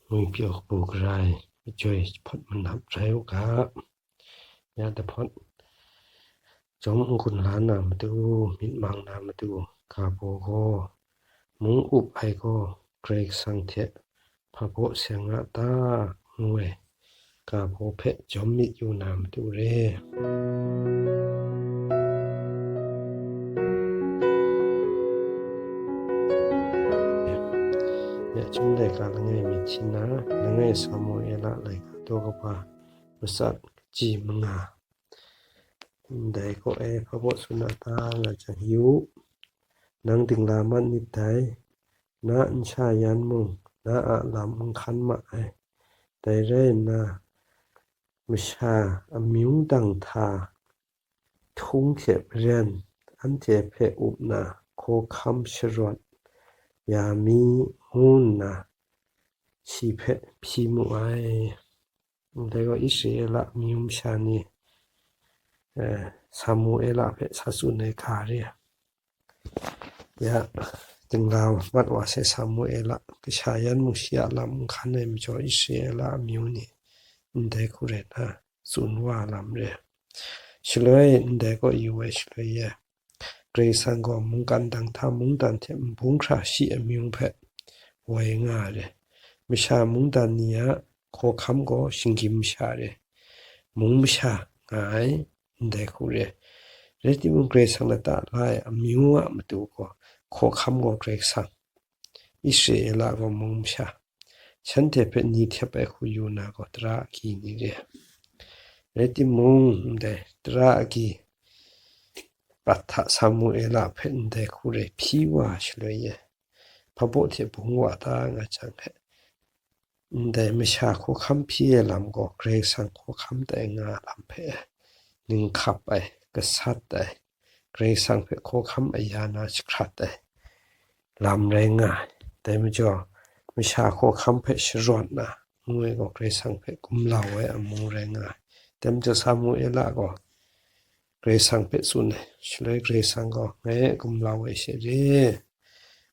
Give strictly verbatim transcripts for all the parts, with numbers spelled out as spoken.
ngwipyaw kabu gara ai majoi jahpawt manap rai u ga. Ya dahpawt, jawm n-gun la na matu, myit mang na matu, ga baw gaw, mung up ai gaw Karai Kasang hte hpa baw seng a ta, ngu ai ga baw hpe jawm myit yu na matu re. Ya chyum laika langai mi hti na, langai Samuela laika daw kaba matsat kaji manga. Ndai gaw e hpa baw tsun a ta nga jang, yu u, nang dingla mat nit dai, na nsha yan mung na a lam n hkan ma ai. Dai rai nna, masha amyu dang hta htung hte maren anhte hpe up na hkawhkam sharawt ya mi, ngu nna shi hpe hpyi mu ai. Ndai gaw Israela amyu masha ni, eh, Samuela hpe sa tsun ai ga re. Ya, dingla mat wa sai Samuela, kasha yan mung shi a lam n hkan ai majaw Israela amyu ni ndai hku rai nna tsun wa lam re. Shaloi ndai gaw yu ai shaloi e, Karai Kasang gaw mungkan dang hta mungdan hte nbung hkra shi amyu hpe woi nga ai re. Masha mungdan ni a hkawhkam gaw shinggyim masha re, mung masha nga ai, ndai hku re. Rai timung, Karai Kasang lata la ai amyu a matu gaw, hkawhkam gaw Karai Kasang, Israela gaw mung masha, shanhte hpe ni htep ai hku yu na gaw tara agyi ni re. Rai timung, ndai tara agyi prat hta Samuela hpe ndai hku rai hpyi wa shaloi e, hpa baw hte bung wa ta nga jang hpe, ndai masha hkawhkam hpyi ai lam gaw Karai Kasang hkawhkam tai nga ai lam hpe ninghkap ai, gasat ai, Karai Kasang hpe hkawhkam aya na jahkrat ai lam rai nga ai. Dai majaw, masha hkawhkam hpe sharawt na, ngu ai gaw Karai Kasang hpe gumlau ai amu rai nga ai. Dai majaw, Samuela gaw Karai Kasang hpe tsun ai, shaloi Karai Kasang gaw, ngai e gumlau ai she re,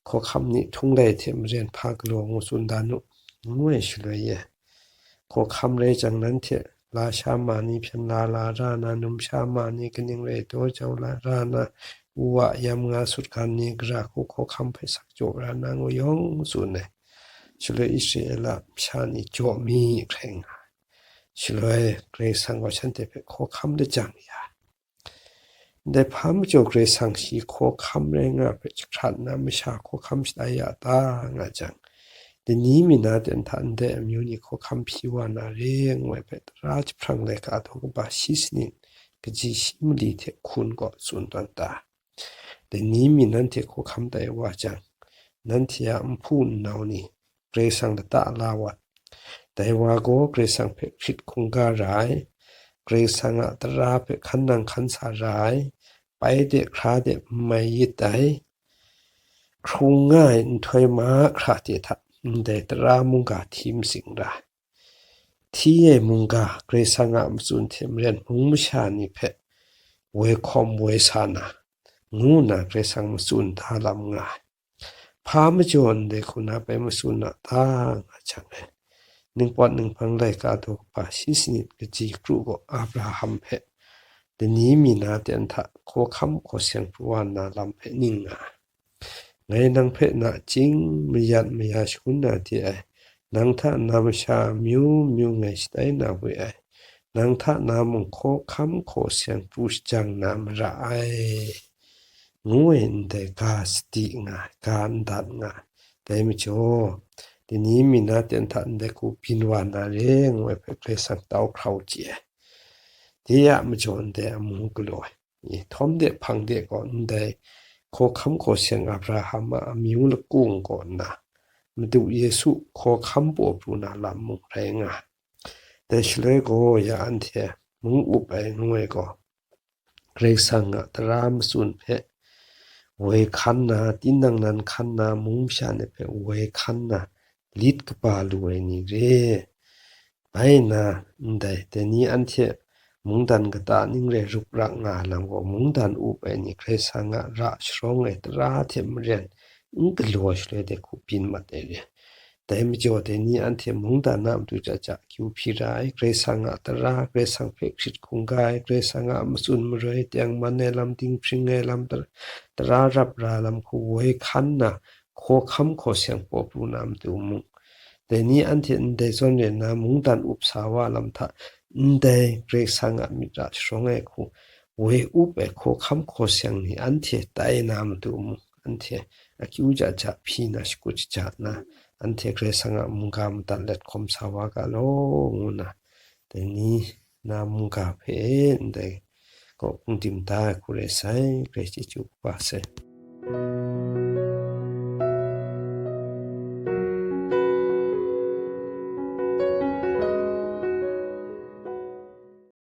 hkawhkam ni htung lai hte maren hpa galaw ngu tsun dan u, ngu ai shaloi e, hkawhkam rai jang, nanhte lasha ma ni hpyen la la ra na, numsha ma ni kaning rai daw jau la ra na, u wa yam nga sut gan ni, gara hku hkawhkam hpe sak jaw ra na, ngu yawng tsun ai. Shaloi Israela masha ni jaw mi hkrai nga ai. Shaloi Karai Kasang gaw shanhte hpe hkawhkam lajang ya ai. Ndai hpa majaw Karai Kasang shi hkawhkam rai nga ai hpe jahkrat nna masha hkawhkam shatai ya ta nga jang, dai ni mi na ten hta ndai amyu ni hkawhkam hpyi wa na re, ngu ai hpe tara jahprang laika daw kaba shi sanit kaji shi mali hte hkun gaw tsun tawn ta. Dai ni mi nanhte hkawhkam tai wa jang, nanhte a nhpu nnau ni Karai Kasang lata la wat. Dai wa gaw Karai Kasang hpe hkrit hkungga ra ai, Karai Kasang a tara hpe hkan nang hkan sa ra ai, pai de hkra de n mai yit ai, hkrung nga ai nhtoi mahkra hte hta ndai tara mungga hti matsing ra ai. Hti ai mungga Karai Kasang a matsun hte maren mung masha ni hpe woi hkawm woi sa na, ngu nna Karai Kasang matsun da lam nga ai. Hpa majaw ndai hku na bai matsun a ta nga jang e, ningpawt ninghpang laika daw kaba shi sanit kaji kru gaw Abraham hpe dai ni mi na ten hta hkawhkam hkaw seng pru wa nna lam hpe ning nga ai. Ngai nang hpe nachying mayat maya shangun na de ai, nang hta na masha amyu myu ngai shatai na we ai, nang hta na mung hkawhkam hkaw seng pru shajang na mara ai, ngu ai ndai ga sadi nga ai, ga n dat nga ai. Dai majaw, dai ni mi na ten hta ndai hku byin wa na re, ngu ai hpe Karai Kasang tau hkrau chye ai. De a majaw ndai amu galaw ai. Htawm de hpang de gaw ndai hkawhkam hkaw seng Abraham a amyu lakung kaw nna, Madu Yesu hkawhkam paw pru na lam mung rai nga ai. Dai shaloi gaw, ya anhte mung up ai ngu ai gaw, Karai Kasang a tara matsun hpe woi hkan na, tinang nan hkan na, mung masha ni hpe woi hkan na, lit kaba lu ai ni re. Bai nna, ndai, dai ni anhte mungdan kata ning rai rup rak nga ai lam gaw, mungdan up ai ni Karai Kasang a ra sharawng ai tara hte maren n galaw shaloi de hku byin mat ai re. Dai majaw dai ni anhte mungdan na matu ja ja akyu hpyi ra ai, Karai Kasang a tara, Karai Kasang hpe hkrit hkungga ai, Karai Kasang a matsun maroi, tengman ai lam, dinghpring ai lam, tar-, tara rap ra lam hku woi hkan nna, hkawhkam hkaw seng paw pru na matu mung, dai ni anhte ndai zawn re nna mungdan up sa wa lam hta, ndai Karai Kasang a myit ra sharawng ai hku, woi up ai hkawhkam hkaw seng ni anhte tai na matu mung, anhte akyu ja ja hpyi na shakut shaja na, anhte Karai Kasang a mungga madat let hkawm sa wa ga law, ngu nna, dai ni na mungga hpe ndai kaw hpung dim da ai hku rai sai, Karai chyeju kaba sai.